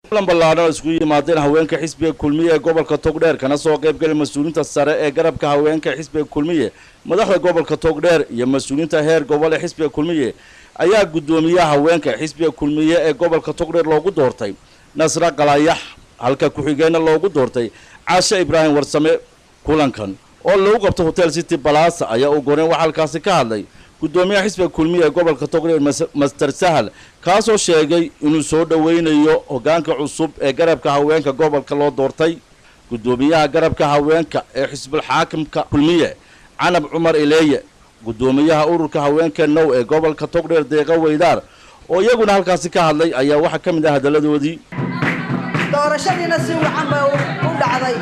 Kulan ballaadhan oo isku yimaadeen haweenka xisbiga Kulmiye ee gobolka Togdheer, kana soo qaybgalay mas-uuliyiinta sare ee garabka haweenka xisbiga Kulmiye, madaxda gobolka Togdheer iyo mas-uuliyiinta heer gobol ee xisbiga Kulmiye, ayaa guddoomiyaha haweenka xisbiga Kulmiye ee gobolka Togdheer loogu doortay Nasra Qalayax, halka ku-xigeenna loogu doortay Caashe Ibraahim Warsame. Kulankan oo lagu qabto Hotel City Balasa ayaa uu goreen waxaa halkaasi ka hadlay guddoomiyaha xisbiga Kulmiye ee gobolka Togdheer, Master Sahal, kaasoo sheegay inuu soo dhoweynayo hoggaanka cusub ee garabka haweenka gobolka loo doortay. Guddoomiyaha garabka haweenka ee xisbul xaakimka Kulmiye, Canab Cumar Ileeye, guddoomiyaha ururka haweenka Now ee gobolka Togdheer, Deeqa Weydaar, oo iyaguna halkaasi ka hadlay ayaa waxaa ka mid ah hadalladoodii. Doorashadiina si wacan bay u dhacday.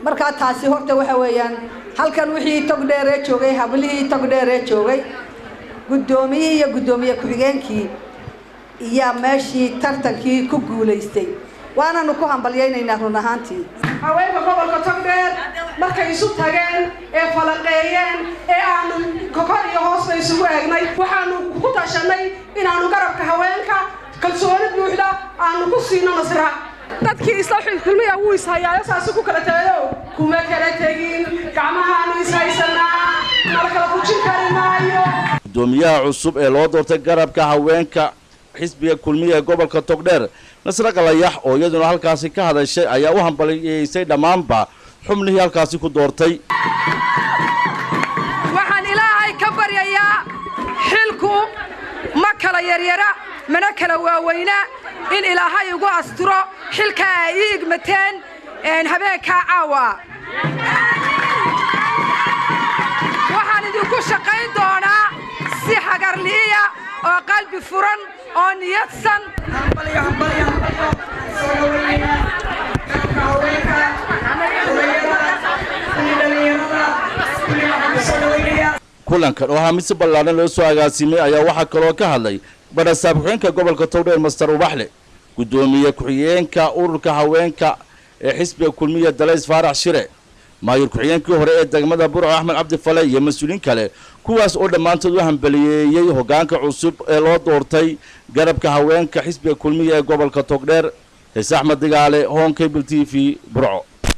Markaa taasi horta waxa weeyaan halkan wixii Togdheeree joogay, hablihii Togdheeree joogay, guddoomiyihii iyo guddoomiye ku-xigeenkii iyaa meeshii tartankii ku guulaystay, waananu ku hambalyaynaynaa run ahaantii. Haweenka gobolka Togdheer markay isu tageen ee falanqeeyeen ee aanu kor iyo hoosba isugu eegnay, waxaanu ku tashanay inaanu garabka haweenka kalsooni buuxda aanu ku siino Nasra. Dadkii isla Kulmiya wuu ishayaayo, saasu ku kala tagayo, kuma kala tegin, gacmahaanu ishaysanaa, nala kala fujin kari maayo. Guddoomiyaha cusub ee loo doortay garabka haweenka xisbiga Kulmiya ee gobolka Togdheer, Nasre Qalayax, oo iyaduna halkaasi ka hadashay ayaa u hambaliyeysay dhammaanba xubnihii halkaasi ku doortay. Waxaan Ilaahay ka baryayaa, xilku ma kala yaryara mana kala waaweyna, in Ilaahay igu asturo xilkaa ay ii igmateen habeenkaa caawa. Waxaan idinku shaqayn doonaa si hagarli'iya oo qalbi furan oo niyadsan. Kulankan oo ahaa mid si ballaadhan loo soo agaasimay ayaa waxaa kaloo ka hadlay barasaab ku-xigeenka gobolka Togdheer, Master Ubaxle, guddoomiye ku-xigeenka ururka haweenka ee xisbiga Kulmiya, Dalays Faarax Shire, maayir ku-xigeenkii hore ee degmada Burco, Axmed Cabdi Fale, iyo mas-uuliin kale, kuwaas oo dhammaantood u hambaliyeeyey hoggaanka cusub ee loo doortay garabka haweenka xisbiga Kulmiya ee gobolka Togdheer. Heese Axmed Digaale, Hon Cable TV, Burco.